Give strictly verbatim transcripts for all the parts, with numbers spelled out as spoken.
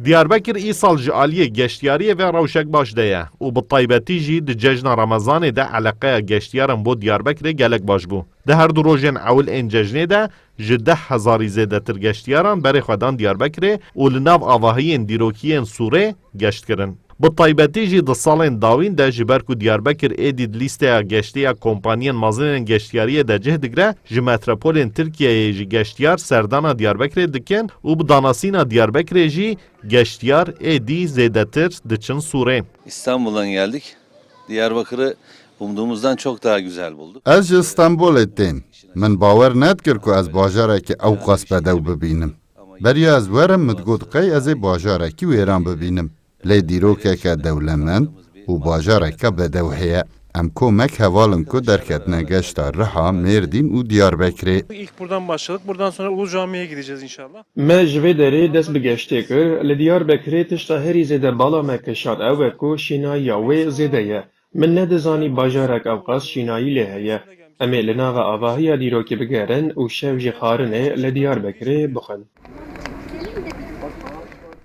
Diyarbekir îsal ji aliyê geştiyariyê ve rewşek baş de ye û bi taybetî jî di cejna Remezanê de eleqeya geştiyaran bo Diyarbekirê gelek baş bû. Di her du rojên ewil ên cejnê de ji deh hezarî zêdetir geştiyaran berê xwe dan Diyarbekirê û li nav avahiyên dîrokî yên Sûrê geşt kirin. Bi taybetî jî di salên dawîn de ji ber ku Diyarbekir êdî di lîsteya geştê ya kompaniyên mezin ên geştiyariyê de cih digre, ji metropolên Tirkiyeyê jî geştiyar serdana Diyarbekirê dikin û bi danasîna Diyarbekirê jî geştiyar êdî zêdetir diçin Sûrê. İstanbul'dan geldik. Diyarbakır'ı umduğumuzdan çok daha güzel bulduk. Ez ji Stenbolê tên. Min bawer nedikir ku ez bajarekî ew qas bedew bibînim. Beriya ez werim, min digot qey ez ê bajarekî wêran bibînim. Lê dîrokeke dewlemend û bajareke bedew heye. Em komek heval in ku derketine geşta Riha, Mêrdîn û Diyarbekirê. İlk buradan başladık. Buradan sonra Ulu Cami'ye gideceğiz inşallah. Me ji vê derê dest bi geştê kir. Li Diyarbekirê tişta herî zêde bala me kişand ew e ku şînayiya wê zêde ye. Min nedizanî bajarek ewqas şînayî lê heye. Em ê li nava avahiya dîrokê bigerin û şev jî xwarinê li Diyarbekirê bixwin.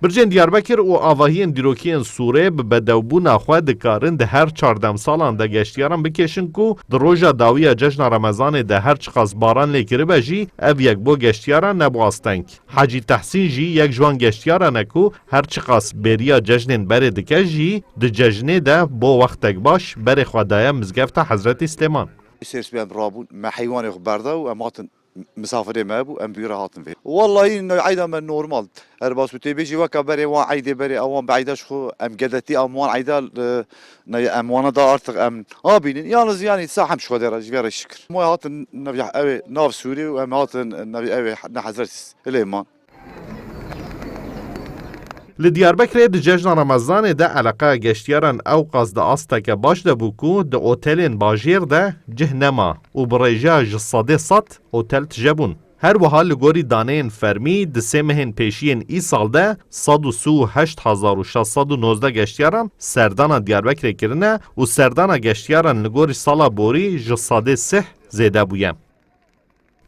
Bircên Diyarbekir û avahiyên dîrokî yên Sûrê bi bedewbûna xwe dikarin di her çar demsalan de geştiyaran bikêşin ku di roja dawî ya cejna Remezanê de her çiqas baran lê kiribe jî ev yek bo geştiyaran nebû asteng. Hecî Tehsîn jî yek ji wan geştiyaran e ku her çiqas bêriya cejnên berê dike jî di cejnê de bo wextek baş berê xwe daye mizgefta Hezretî Silêman. Sêrsbî em rabûn, me heywanê xwe berda û em hatin misafirê me bû, em bi wî re hatin vê. Wallahî ne eyda me normal. Her bas û tê bêjî weka berê wan eydê berê ewan bi eyda ji xwe em gedetî em wan eyda, e, ne em wana da artık em abînin. Yalnız yani sahem ji xwe dera ji vê re şikir. Moy hatin nevya ew ê nav Sûrî û em hatin nevya ew ê ne Hezret Silêman. Li Diyarbekirê di cejna Remezanê de eleqeya geştiyaran ew qas di asteke baş de bû ku di otelên bajêr de cih nema û bi rêjeya ji sedê sed otel tije bûn. Her wiha li gorî daneyên fermî di sê mehên pêşiyên îsal de sed û sî û heşt hezar û şeş sed û nozdeh geştiyaran serdana Diyarbekirê kirine û serdana geştiyaran li gorî sala borî ji sedê sih zêde bûye.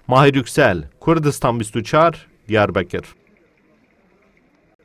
Mahir Yüksel, Kurdistan bîst û çar, Diyarbekir.